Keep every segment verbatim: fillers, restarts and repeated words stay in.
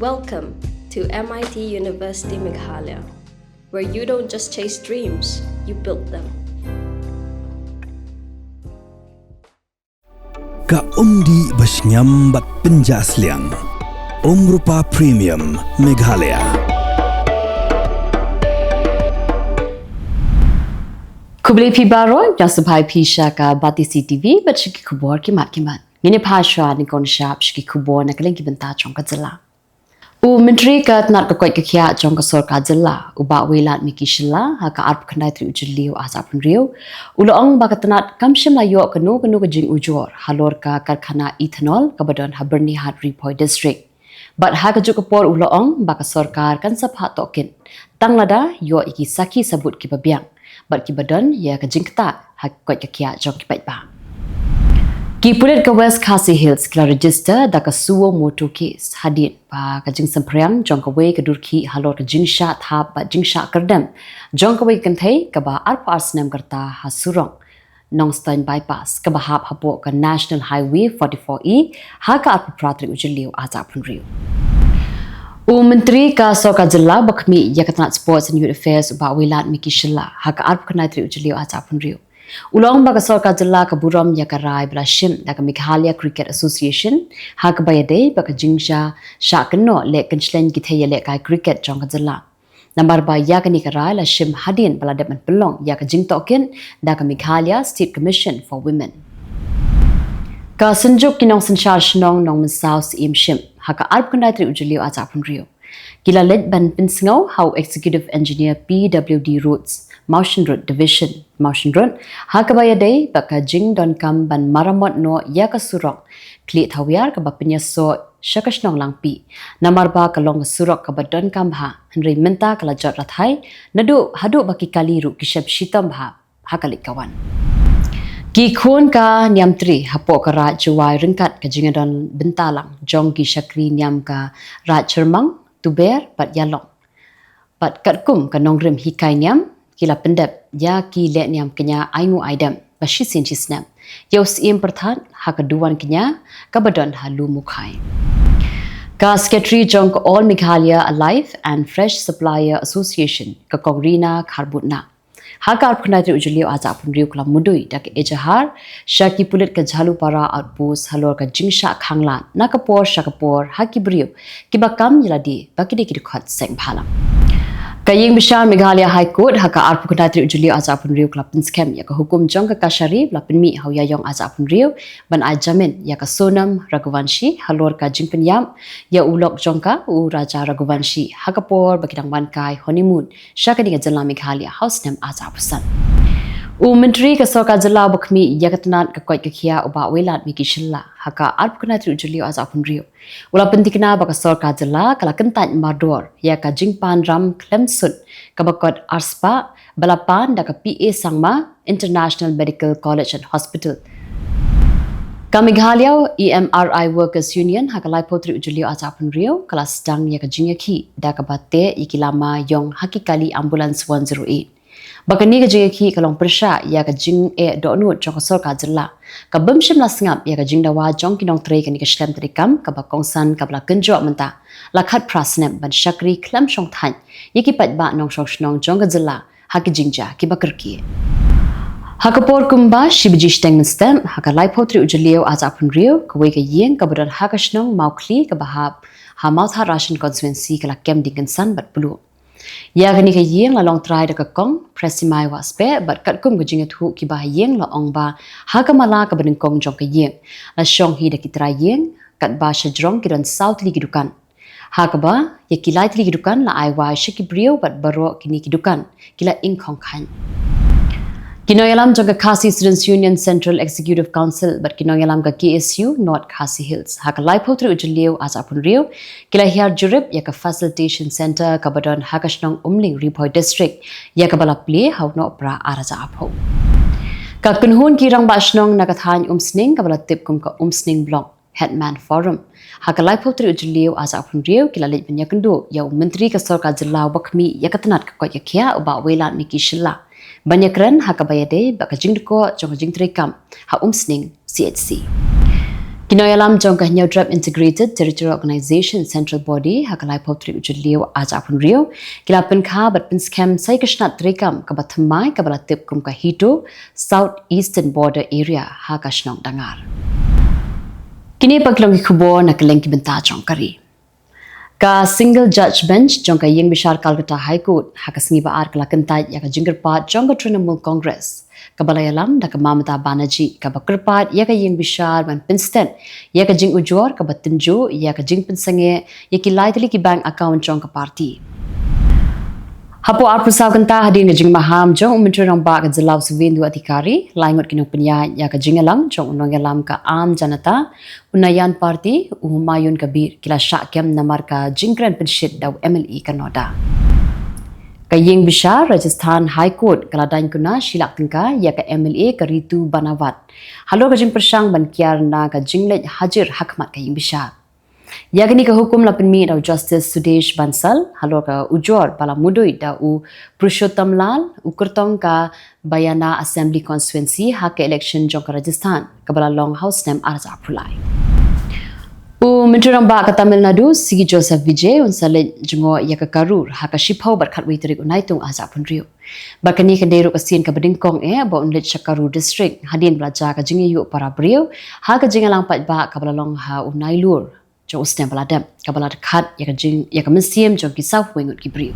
Welcome to M I T University Meghalaya, where you don't just chase dreams, you build them. Ka umdih ba shngiam bad pynjah sliang. Umrupa Premium Meghalaya. Khublei phi baroh, ïa sngewbha ïa phi sha ka Batesi T V bad sha ki khubor ki mat ki mat. Ngin ïa phai shuwa nyngkong nyngshap sha ki khubor na ka liang ki bynta jong ka jylla. U Myntri ka tnat ka koit ka khiah jong ka sorkar jylla, u Bah Wailadmiki Shylla, ha ka arphew khyndai tarik u Jylliew arhajar arphew hynriew, u la ong ba ka tnat kam shym la ïoh kano kano ka jingujor halor ka karkhana ethanol kaba don ha Byrnihat, Ri Bhoi District. Bad ha kajuh ka por u la ong ba ka sorkar kan sa phah tohkit tang lada ïoh ïa ki sakhi sabut kiba biang bad kiba don ïa ka jingktah ha ka koit ka khiah jong ki paidbah. Ki pulit ka West Khasi Hills ki la register da ka suo motu case hadien ba ka jingsymphriang jong kawei ka dur khih halor ka jingshah thap bad jingshah kyrdem jong kawei ka kynthei kaba arphew ar snem ka rta ha surok Nongstoiñ Bypass kaba hap hapoh ka National Highway forty-four E ha ka arphew phra tarik u Jylliew arhajar arphew hynriew. U Myntri ka sorkar jylla ba khmih ïa ka tnat Sports and Youth Affairs, u Bah Wailadmiki Shylla, ha ka arphew khyndai tarik u Jylliew arhajar arphew hynriew, u la ong ba ka sorkar jylla ka burom ïa ka rai ba la shim da ka Meghalaya Cricket Association ha kaba ïadei bad ka jingshah kynnoh leh kynshleng ki thei ïalehkai cricket jong ka jylla. Namar ba ïa kane ka rai la shim hadien ba la dep ban pynlong ïa ka jingtohkit da ka Meghalaya State Commission for Women. Ka Synjuk ki Nongsynshar Shnong Nongmynsaw Syiem Ship ha ka arphew khyndai tarik u Jylliew arhajar arphew hynriew, ki la leit ban pynsngew ha u Executive Engineer P W D Roads, Mawshynrut Division, Mawshynrut, ha kaba ïadei bad ka jingdonkam ban maramot noh ïa ka surok Khlieh Thawiar kaba pynïasoh sha ka shnong Langpih. Namar ba ka long ka surok kaba donkam bha, hynrei mynta ka la jot rathai, naduh haduh ba ki kali ruh ki shem shitom bha ha ka leit ka wan. Ki khun ka Niamtre hapoh ka Raid Jowai ryngkat ka jingïadon bynta lang jong ki shakri niam ka Raid Chyrmang, Tuber bad Ïalong, bad katkum ka nongrim hikai niam, ki la pyndep ïa ki lehniam kñia ainguh aidem ba shisien shisnem ïa u Syiem Pyrthat ha ka duwan kñia kaba don ha Lumukhai. Ka Secretary jong ka All Meghalaya Alive and Fresh Supplier Association, ka Kong Rina Kharbutna, ha ka arphew khyndai tarik u Jylliew arhajar arphew hynriew, ka la mudui da ka ejahar sha ki pulit ka Jhalupara Outpost halor ka jingshah khanglad na ka por sha ka por ha ki briew kiba kam ïalade ba ki dei ki dkhot seng bhalang. Ka Ïing Bishar Meghalaya High Court ha ka arphew khyndai tarik u Jylliew arhajar arphew hynriew ka la pynskhem ïa ka hukum jong ka kashari ba la pynmih ha u Ïaïong arhajar arphew hynriew ban ai jamin ïa ka Sonam Raghuvanshi halor ka jingpynïap ïa u lok jong ka, u Raja Raghuvanshi, ha ka por ba ki dang wan kai honeymoon sha kane ka jylla Meghalaya ha u snem arhajar arphew san. U Myntri ka sorkar jylla ba khmih ïa ka tnat ka koit ka khiah, u Bah Wailadmiki Shylla, ha ka arphew khyndai tarik u Jylliew arhajar arphew hynriew, u la pynthikna ba ka sorkar jylla ka la kyntait mardor ïa ka jingpanram khlem sut kaba kot arspah ba la pan da ka P A Sangma International Medical College and Hospital. Ka Meghalaya E M R I Workers Union ha ka laiphew tarik u Jylliew arhajar arphew hynriew ka la sdang ïa ka jingïakhih da kaba teh ïa ki lama ïong ha ki kali ambulance one zero eight. Ba kane ka jingïakhih ka long pyrshah ïa ka jingeh dohnud jong ka sorkar jylla kaba ym shym la sngap ïa ka jingdawa jong ki nongtrei kane ka shlem treikam kaba kongsan kaba la kynjoh mynta la khatphra snem ban shakri khlem shongthait ïa ki paidbah nongshong shnong jong ka jylla ha ki jingjia kiba kyrkieh. Ha ka por kumba shi baje shiteng mynstep ha ka laiphew tarik u Jylliew arhajar arphew hynriew, kawei ka ïing kaba don ha ka shnong Mawkhli kaba hap ha Mawthadraishan Constituency ka la kem ding kynsan bad pluh. Ïa kane ka ïing la long trai da ka Kong Presimai Wahspeh bad katkum ka jingïathuh kiba ha ïing la ong ba ha ka mala kaba nyngkong jong ka ïing la shong hi da ki trai ïing, katba shajrong ki don saw tylli ki dukan. Ha kaba ïa ki lai tylli ki dukan la ai wai sha ki briew bad baroh kine ki dukan ki la ingkhong khaiñ. Ki nongïalam jong ka Khasi Students Union Central Executive Council bad ki nongïalam ka K S U North Khasi Hills ha ka laiphew tarik u Jylliew arhajar arphew hynriew ki la hiar jurip ïa ka Facilitation Centre kaba don ha ka shnong Umling, Ri Bhoi District, ïa kaba la plie ha u Nohprah arhajar arphew. Ka kynhun ki rangbah shnong na ka thaiñ Umsning kaba la tip kum ka Umsning Block Headman Forum ha ka laiphew tarik u Jylliew arhajar arphew hynriew ki la leit ban ïakynduh ïa u Myntri ka sorkar jylla uba khmih ïa ka tnat ka koit ka khiah, u Bah Wailadmiki Shylla, ban ïakren ha kaba ïadei bad ka jingdukor jong ka jingtreikam ha Umsning C H C. Ki nongïalam jong ka Hynñiewtrep Integrated Territorial Organization Central Body ha ka laiphew tarik u Jylliew arhajar arphew hynriew ki la pynkha bad pynskhem sa ïa ka shnat treikam kaba thymmai kaba la tip kum ka HITO, South Eastern Border Area, ha ka shnong Dangar. Kine pat ki long ki khubor na kylleng ki bynta jong ka ri. Ka Single Judge Bench jong ka Ïingbishar Calcutta High Court ha ka sngi ba ar ka la kyntait ïa ka jingkyrpad jong ka Trinamool Congress kaba la ïalam da ka Mamata Banerjee kaba kyrpad ïa ka ïingbishar ban pynstet ïa ka jingujor kaba tynjuh ïa ka jingpynsangeh ïa ki lai tylli ki bank account jong ka party. Hapoh arphew saw kynta hadien ka jingmaham jong u Myntri Rangbah ka jylla u Suvendu Adhikari, lai ngut ki nongpynïaid ïa ka jingïalang jong u nongïalam ka Aam Janata, u Nayan Party, u Humayun Kabir, ki la shah kem namar ka jingkren pynshit da u MLA ka NODA. Ka Ïingbishar Rajasthan High Court ka la daiñ kuna shi lak tyngka ïa ka MLA ka Ritu Bahnawat halor ka jingpyrshang ban kiar na ka jingleit hajir hakhmat ka ïingbishar. Ïa kane ka hukum la pynmih da u Justice Sudesh Bansal halor ka ujor ba la mudui da u Purushottam Lal, u kyrtong ka Bayana Assembly Constituency ha ka election jong ka Rajasthan kaba la long ha u snem arhajar arphew lai. U Myntri Rangbah ka Tamil Nadu, C Joseph Vijay, un sa leit jngoh ïa ka Karur ha ka shiphew bad khatwei tarik u Naitung arhajar arphew hynriew. Bad kane kan dei ruh ka sien kaba nyngkong eh ba un leit sha Karur District hadien ba la jia ka jingïaïuh para briew ha ka jingïalang paidbah kaba la long ha u Nailur jong u snem ba la dep, kaba la dkhat ïa ka jing, ïa ka mynsiem jong ki sawphew ngut ki briew.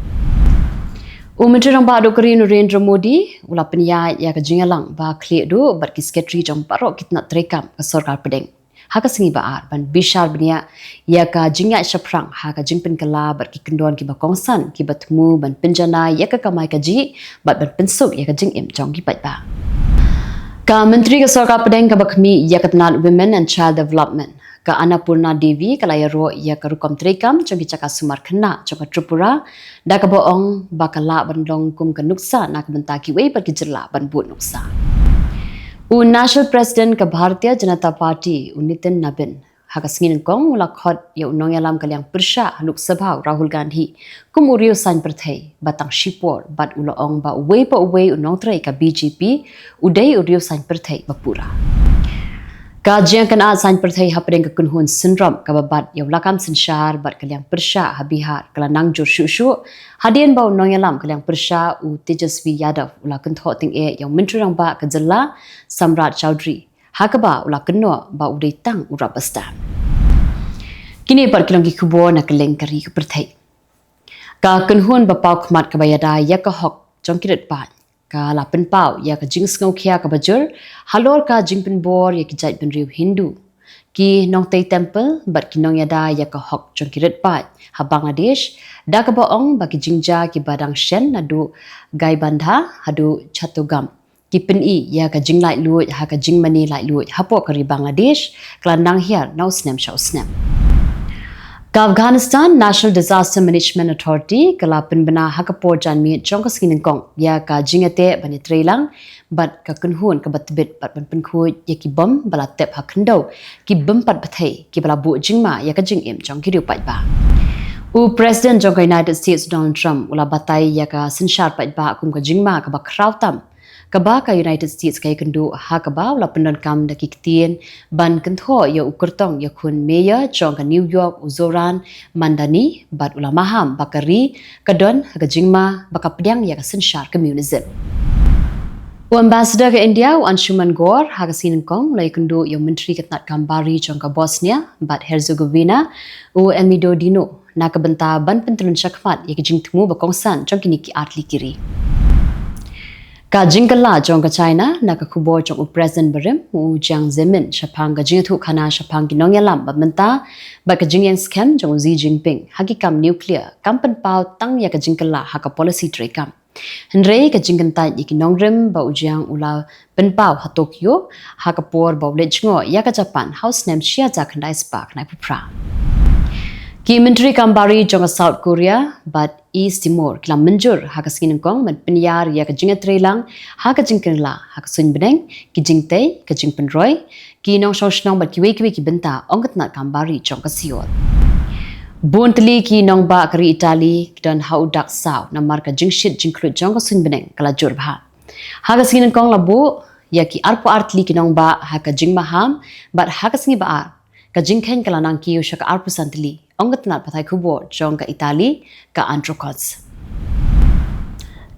U Myntri Rangbah duh ka ri Narendra Modi u la pynïaid ïa ka jingïalang ba khlieh duh bad ki secretary jong baroh ki tnat treikam ka sorkar pdeng ha ka sngi ba ar ban bishar bniah ïa ka jingïaid shaphrang ha ka jingpynkylla bad ki kyndon kiba kongsan kiba thmu ban pynjanai ïa ka kamai kajih bad ban pynsuk ïa ka jingim jong ki paidbah. Ka Myntri ka sorkar pdeng kaba khmih ïa ka tnat Women and Child Development, ka Annapurna Devi, ka la ïaroh ïa ka rukom treikam jong ki jaka sumar khynnah jong ka Tripura da kaba ong ba ka lah ban long kum ka nuksa na ka bynta kiwei pat ki jylla ban bud nuksa. U National President ka Bharatiya Janata Party, u Nitin Nabin, ha ka sngi nyngkong u la khot ïa u nongïalam ka liang pyrshah ha Lok Sabha, u Rahul Gandhi, kum u riew saiñ pyrthei ba tang shipor bad u la ong ba uwei pa uwei u nongtrei ka BJP u dei u riew saiñ pyrthei ba pura. Ka jingkynad saiñ pyrthei hapdeng ka kynhun synrop kaba bat ïa u lakam synshar bad ka liang pyrshah ha Bihar ka la nang jur shuh shuh hadien ba u nongïalam ka liang pyrshah u Tejaswi Yadav u la kynthoh tyngeh ïa u Myntri Rangbah ka jylla Samrat Chowdhury ha kaba u la kynnoh ba u dei tang u rubber stamp. Kine pat ki long ki khubor na kylleng ka ri ka pyrthei. Ka kynhun ba paw khmat kaba ïada ïa ka hok jong ki rit paid ka la pynpaw ïa ka jingsngewkhia kaba jur halor ka jingpynbor ïa ki jait bynriew Hindu, ki nongtei temple bad ki nongïada ïa ka hok jong ki rit paid ha Bangladesh da kaba ong ba ki jingjia kiba dang shen naduh Gaibandha haduh Chattogram ki pyni ïa ka jinglaitluid ha ka jingmane laitluid hapoh ka ri Bangladesh ka la nang hiar na u snem sha u snem. Ka Afghanistan National Disaster Management Authority ka la pynbna ha ka por janmiet jong ka sngi nyngkong ïa ka jingïateh ban ïatreilang bad ka kynhun kaba tbit bad ban pynkhuid ïa ki bom ba la tep ha khyndew ki bym pat bthei kiba la buh jingma ïa ka jingim jong ki riew paidbah. U President jong ka United States Donald Trump u la batai ïa ka synshar paidbah kum ka jingma kaba khraw tam kaba ka United States ka ïakynduh ha kaba u la pyndonkam da ki ktien ban kynthoh ïa u kyrtong ïakhun mayor jong ka New York u Zohran Mamdani bad u la maham ba ka ri ka don ha ka jingma ba ka pdiang ïa ka synshar communism. U Ambassador ka India u Anshuman Gore ha ka sngi nyngkong u la ïakynduh ïa u Myntri ka tnat kam bari jong ka Bosnia bad Herzegovina u Emido Dino na ka bynta ban pyntreikam shakhmat ïa ki jingthmu ba kongsan jong kine ki artylli ki ri. Ka jingkylla jong ka China na ka khubor jong u President barim u Jiang Zemin shaphang ka jingïathuhkhana shaphang ki nongïalam ba mynta bad ka jingïeng skhem jong u Xi Jinping ha ki kam nuclear kam pynpaw tang ïa ka jingkylla ha ka policy treikam. Hynrei ka jingkyntait ïa ki nongrim ba u Jiang u la pynpaw ha Tokyo ha ka por ba u leit jngoh ïa ka Japan ha u snem shi hajar khyndai spah khyndai phew phra. Ki Myntri kam bari jong ka South Korea bad East Timor ki la mynjur ha ka sngi nyngkong ban pynïar ïa ka jingïatreilang ha ka jingkylla ha ka suiñ bneng, ki jingtei, ka jingpynroi, ki nongshong shnong bad kiwei kiwei ki bynta, ong ka tnat kam bari jong ka Seoul. Bun tylli ki nongbah ka ri Italy ki don ha u dak saw namar ka jingshit jingkhluit jong ka suiñ bneng ka la jur bha. Ha ka sngi nyngkong la buh ïa ki arphew ar tylli ki nongbah ha ka jingmaham bad ha ka sngi ba ar Ka jingkheiñ ka la nang kiew sha ka arphew san tylli, ong ka tnad pathai khubor jong ka Italy, ka Antrokots.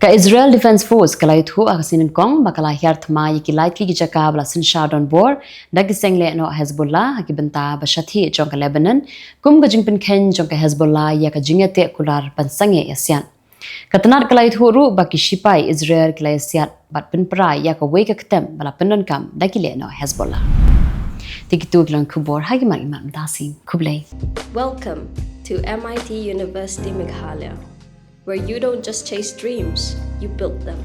Ka Israel Defense Force ka la ïathuh ha ka sngi nyngkong ba ka la hiar thma ïa ki lai tylli ki jaka ba la synshar donbor da ki seng lehnoh Hezbollah ha ki bynta ba shathie jong ka Lebanon, kum ka jingpynkheiñ jong ka Hezbollah ïa ka jingïateh kular ban sangeh ïasiat. Ka tnad ka la ïathuh ruh ba ki shipai Israel ki la ïasiat bad pynpra ïa kawei ka ktem ba la pyndonkam da ki lehnoh Hezbollah. Te kito ki long khubor ha ki mat ki mat mynta sien. Khublei. Welcome to M I T University Meghalaya, where you don't just chase dreams, you build them.